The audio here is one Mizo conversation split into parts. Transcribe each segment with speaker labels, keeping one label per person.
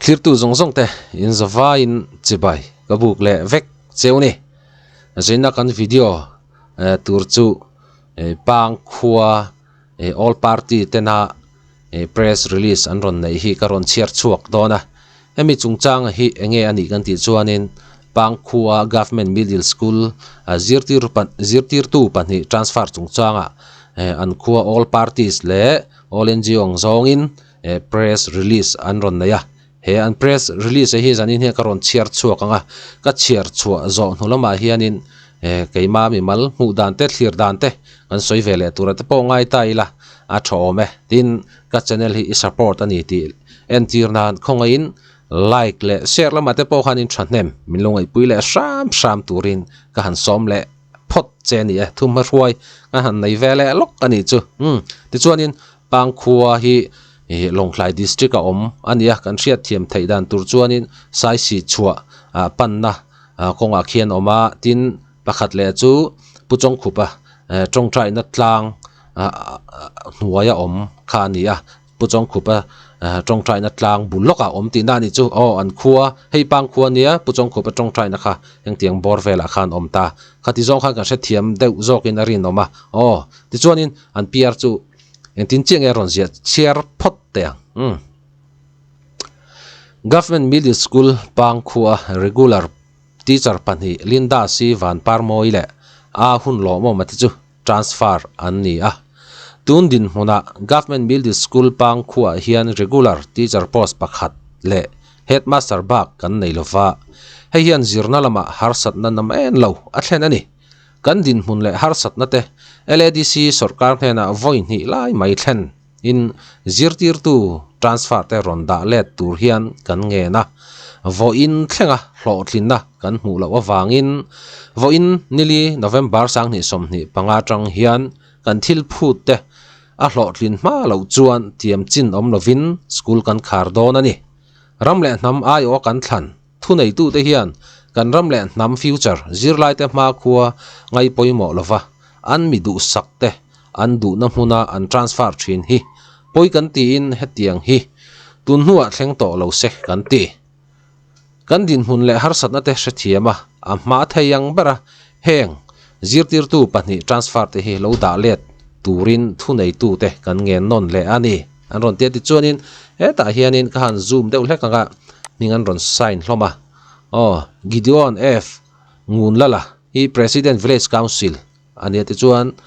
Speaker 1: Thlirtu zawng zawng te in zavaiin chibai ka buk leh vek cheu ni. Zaina kan video tur chu Pang khua All Party tena press release an rawn neih hi ka rawn chhiar chhuak dawn a. Hemi chungchanga hi enge a nih kan tih chuanin Pang khua Government Middle School zirtir zirtirtu pahnih transfer chungchanga an khua All Parties leh All NGO ang zawngin Press release an rawn nei a, he an press release hi zanin hian ka rawn chhiar chhuak ang a, ka chhiar chhuah zawh hnu lamah hianin keima mimal hmuh dan te thlir dan te kan sawi ve leh tura te pawh ngai ta ila a tha awm e. Tin, ka channel hi i support a ni tih entir nan khawngaihin like leh share lamah te pawh khan in thahnem min lo ngaihpui leh hram hram turin ka han sawm leh phawt che a ni e, thumhma hruai ka han nei ve leh lawk a nih chu. Umm tichuanin Pangkhua hi ih Lawngtlai district a awm a ni a, kan hriat thiam theih dan tur chuanin Saisi chhuah ah panna ah kawngah khian a awm a, tin pakhat leh chu Pu Chawngkhupa eh tawngtaina tlang ah hnuaia awm kha a ni a, Pu Chawngkhupa eh tawngtaina tlang bul lawkah a awm tihna a nih chu, aw an khua hei Pangkhua nia Pu Chawngkhupa tawngtaina kha hengtiang bawr velah khan a awm ta, khati zawng khan kan hrethiam deuh zawkin a rinawm a, aw tichuanin an PR chu. Engtin chiah nge rawn ziah chhiar phawt teh ang umm. Government Middle School Pangkhua regular teacher pahnih Linda C Vanparmawi leh A hun lawmawm a te chu transfer an ni a. Tun dinhmunah Government Middle School Pangkhuaah hian regular teacher post pakhat leh headmaster bak kan nei lova. Hei hian zirna lamah harsatna nam en lo a thlen a ni. Kan dinhmun leh harsatna te LADC sawrkar hnenah vawi hnih lai mai thlen in zirtirtu transfer te rawn dah let tur hian kan ngen a, vawiin thlenga hlawhtlinna kan hmuh loh avangin vawiin nili November 2025 atang hian kan thil phut te a hlawhtlin hma loh chuan tiam chin awm lovin school kan khar dawn a ni. Ram leh hnam aiawh a kan thlan. Thuneitute hian kan ram leh hnam future zirlaite hmakhua ngai pawimawh lova an mi duhsak te an duhna hmuna an transfer thin hi pawi kan tiin hetiang hi tun hnuah thleng tawh lo se kan ti. Kan dinhmun leh harsatna te hrethiam a, a hma thei ang bera heng zirtirtu pahnih transfer te hi lo dah let turin thuneitute kan ngen nawn leh a ni. An rawn ti a tichuanin hetah hianin ka han zoom deuh hlek ang a, hming an rawn sign hlawm a, aw Gideon F Ngunlala hi President Village Council a nia tichuan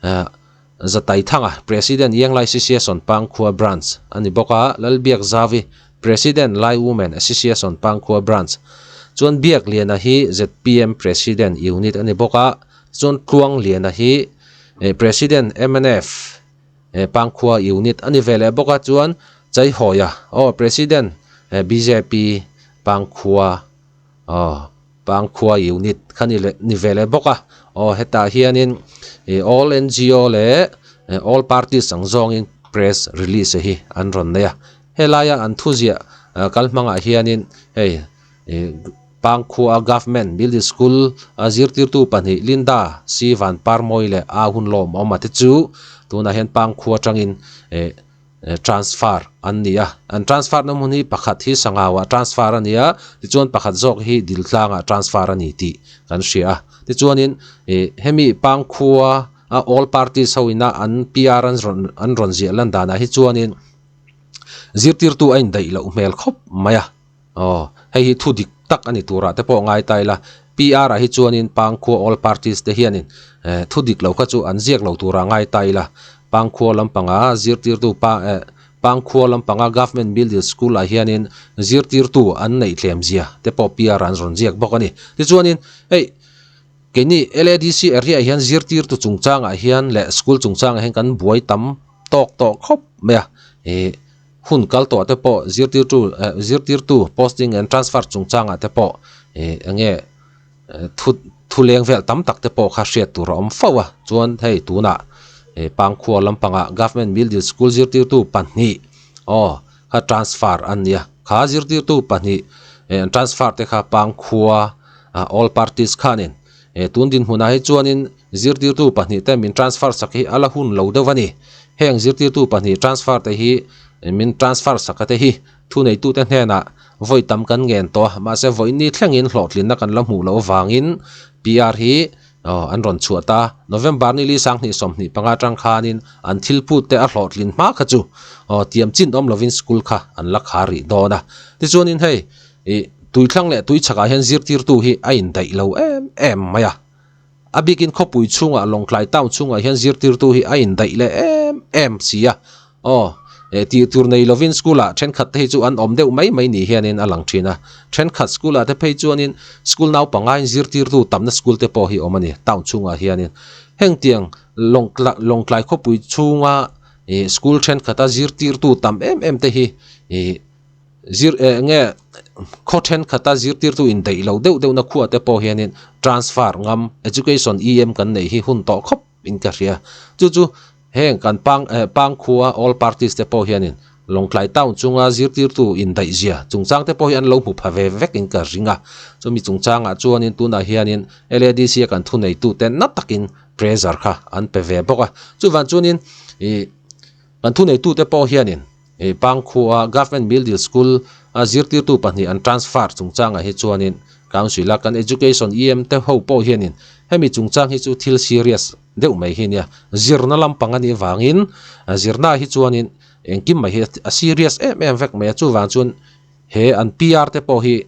Speaker 1: eh Zataithanga President Yanglai Association Pangkhua Branch a ni bawk a, Lalbiak Zavi President Lai Women Association Pangkhua Branch chuan Biakliana hi zpm President Unit a ni bawk a, chuan Tluangliana hi President mnf Pangkhua unit a ni ve leh bawk a chuan Chaihawia aw President bjp Pangkhua aw Pangkhua unit kha ni leh ni ve leh bawk a aw hetah hianin ih all NGO leh all parties ang zawngin press release hi an rawn nei a helaia an thuziah kal hmangah hianin hei ih Pangkhua Government Middle School a zirtirtu pahnih Linda C Vanparmawi leh A hun lawmawm a te chu tunah hian Pangkhua atangin eh transfer an ni a, an transfer na hmun hi pakhat hi Sangau-ah transfer a ni a, tichuan pakhat zawk hi Diltlangah transfer a ni tih kan hria a, tichuanin ih hemi Pangkhua a all parties ho ina an PR an rawn an rawn ziah lan danah hi chuanin zirtirtu a indaih loh hmel khawp mai a. Aw, hei hi thu dik tak a ni turah te pawh ngai ta ila, PR ah hi chuanin Pangkhua All Parties te hianin eh thu dik lo kha chu an ziak lo turah ngai ta ila, Pangkhua lampanga zirtirtu pa eh Pangkhua lampanga Government Middle School ah hianin zirtirtu an neih tlem zia te pawh PR ah an rawn ziak bawk a ni. Tichuanin hei keini LADC area ah hian zirtirtu chungchangah hian leh school chungchangah hian kan buai tam tawk tawh khawp mai a, ih. Hun kal tawh te pawh zirtirtu eh zirtirtu posting and transfer chungchangah te pawh ih eng nge thu thu leng vel tam tak te pawh kha hriat tur a awm fo a chuan hei tunah ih Pangkhua lampangah Government Middle School zirtirtu pahnih aw kha transfer an nia kha zirtirtu pahnih eh an transfer te kha Pangkhua ah all parties khanin eh tun dinhmunah hi chuanin Zirtirtu pahnih te min transfer sak hi a la hun lo deuh a ni. Heng zirtirtu pahnih transfer te hi min transfer sak a te hi thuneitute hnenah Vawi tam kan ngen tawh a, mahse vawiin thlengin hlawhtlinna kan la hmuh loh avangin PR hi an rawn chhuah ta. November ni li 2025 atang khanin an thil put te a hlawhtlin hma kha chu tiam chin awm lovin school kha an la khar rih dawn a. Tichuanin hei tuithlang leh tuichhakah hian zirtirtu hi a indaih lo em em mai a. A bikin khawpui chhungah Lawngtlai town chhungah hian zirtirtu hi a indaih leh em em si a. Aw, tih tur nei lovin school ah thenkhat te hi chu an awm deuh mai mai ni hianin a lang thin a. Thenkhat school ah te phei chuanin school naupangain zirtirtu tamna school te pawh hi awm a ni town chhungah hianin. Hengtiang Lawngtlai khawpui chhunga school thenkhat a zirtirtu tam em em te hi ih Zir eh nge khaw thenkhat a zirtirtu indaih lo deuh deuhna khuah te pawh hianin transfer ngam education EM kan neih hi hun tawh khawp in ka hria. Chu chu heng kan pang eh pangkhua all parties te pawh hianin Lawngtlai town chunga zirtirtu indaih zia chungchang te pawh hi an lo hmu pha ve vek in ka ring a. Chumi chungchangah chuanin tunah hianin LADC a kan thuneitu te na takin pressure kha an pe ve bawk a. Chuvang chuanin ih kan thuneitu te pawh hianin Hei Pangkhua Government Middle School a zirtirtu pahnih an transfer chungchangah hi chuanin Council a kan Education EM te ho pawh hianin hemi chungchang hi chu thil serious deuh mai hi nia. Zirna lampang a nih vangin zirna hi chuanin engkim mai hi a serious em em vek mai a, chuvang chuan He an PR te pawh hi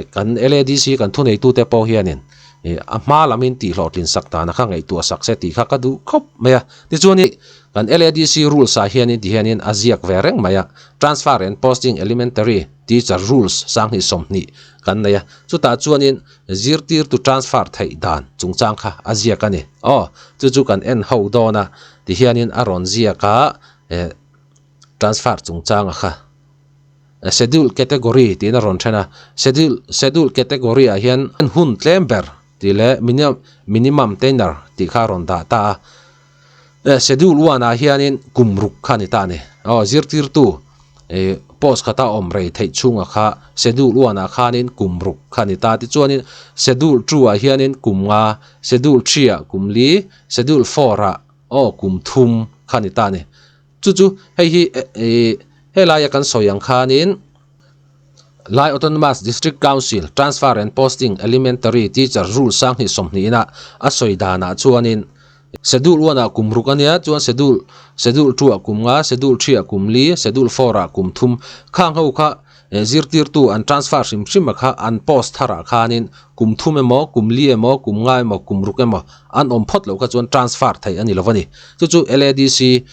Speaker 1: kan LADC kan thuneitute pawh hianin a hma lamin tihhlawhtlin sak dan a kha ngaihtuah sak se tih kha ka duh khawp mai a. Tichuan kan LADC rules ah hianin ti hianin a ziak ve reng mai a, Transfer and Posting Elementary Teacher Rules 2020 kan nei a, chutah chuanin zirtirtu transfer theih dan chungchang kha a ziak a ni. Aw, chu chu kan en ho dawn a, ti hianin a rawn ziak a, transfer chungchanga kha. Schedule category tiin a rawn then a, schedule schedule category ah hian hun tlem ber tih leh minimum tenure tih kha a rawn dah ta a, schedule one ah hianin kum ruk kha a ni ta a ni, aw zirtirtu ih post khata awm rei theih chhunga kha schedule one ah khanin kum ruk kha a ni ta, tichuanin schedule two ah hianin kum nga, schedule three ah kum li, schedule four ah aw kum thum kha a ni ta a ni. Chu chu hei hi ih helaia kan sawi ang khanin Lai Autonomous District Council Transfer and Posting Elementary Teacher Rule 2020 ina a sawi danah chuanin Schedule one ah kum ruk ania chuan Schedule Schedule two ah kum nga Schedule three ah kum li Schedule four ah kum thum khang ho kha Zirtirtu an transfer hrim hrim a kha an post tharah khanin kum thum emaw, kum li emaw, kum nga emaw, kum ruk emaw an awm phawt loh kha chuan transfer theih a ni lo a ni. Chu chu LADC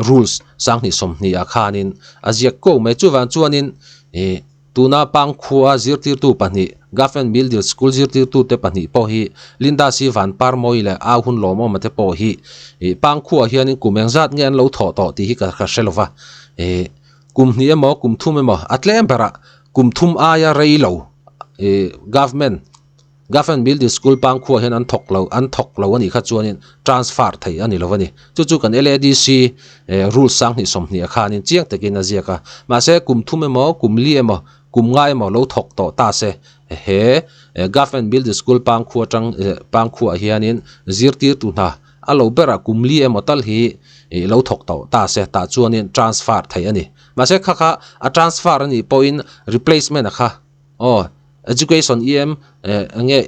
Speaker 1: rules 2020 ah khanin a ziak ko mai. Chuvang chuanin ih tuna Pangkhua zirtirtu pahnih Government Middle School zirtirtute pahnih pawh hi Linda C Vanparmawi leh Au Hun Lawmawma te pawh hi ih Pangkhua hianin kum engzat nge an lo thawh tawh tih hi ka hre lo va. Ih Kum hnih emaw, kum thum emaw, a tlem berah kum thum aia rei lo ih government, government building school pangkhua hian an thawk lo, an thawk lo a nih kha chuanin transfer theih a ni lo a ni. Chu chu kan LADC eh rules 2020 ah khanin chiang takin a ziak a. Mahse kum thum emaw, kum li emaw, kum nga emaw lo thawk tawh ta se he government building school pangkhua atang eh pangkhuaah hianin zirtirtu hna A lo berah kum li emaw tal hi ih lo thawk tawh ta se tah chuanin transfer theih a ni. Mahse kha kha a transfer a nih pawhin replacement a kha aw education EM eh eng nge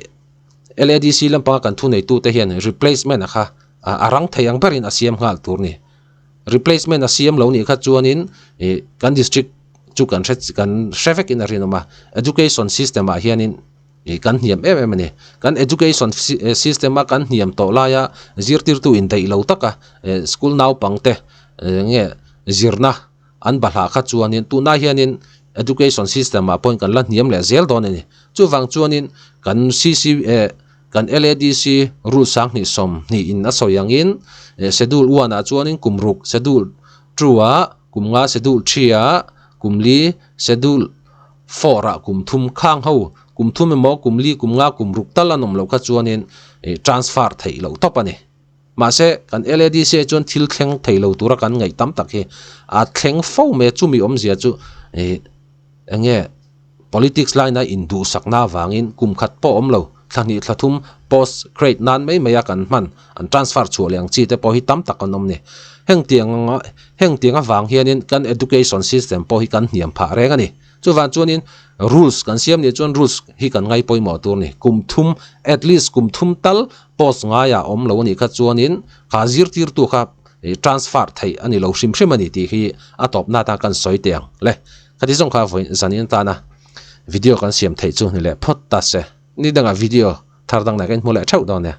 Speaker 1: LADC lampanga kan thuneitute hian replacement a kha a rang thei ang berin a siam nghal tur a ni. Replacement a siam lo nih kha chuanin ih kan district chu kan hre kan hre vekin a rinawm a education system ah hianin Ih kan hniam em em a ni. Kan education system a kan hniam tawh laia zirtirtu indaih lo taka school naupangte nge zirna an bahlah kha chuanin tunah hianin education system ah pawhin kan la hniam leh zel dawn a ni. Chuvang chuanin kan CC kan LADC rule 2020 in a sawi angin schedule one ah chuanin kum ruk schedule two ah kum nga schedule three ah kum li schedule Four ah kum thum khang ho, kum thum emaw, kum li, kum nga, kum ruk tal an awm loh kha chuanin transfer theih loh tawp a ni. Mahse, kan LADC ah chuan thil thleng thei lo tura kan ngaih tam tak hi a thleng fo mai a, chumi awmzia chu eng nge politics line a induhsakna avangin kum khat pawh awm lo, thla hnih thla thum post grade nan mai mai a kan hman an transfer chhuah leh ang chi te pawh hi tam tak an awm ni. Hengtiang hengtiang avang hianin kan education system pawh hi kan hniam phah reng a ni. Chuvang chuanin rules kan siam nih chuan rules hi kan ngai pawimawh tur a ni. Kum thum, at least kum thum tal post ngaiah awm lo a nih kha chuanin kha zirtirtu kha transfer theih a ni lo hrim hrim a ni tih hi a tawpna atan kan sawi teh ang le. Khati zawng kha vawiin zanin atana video kan siam theih chu ni leh phawt ta se. Ni dangah video thar dang nen kan inhmu leh theuh dawn nia.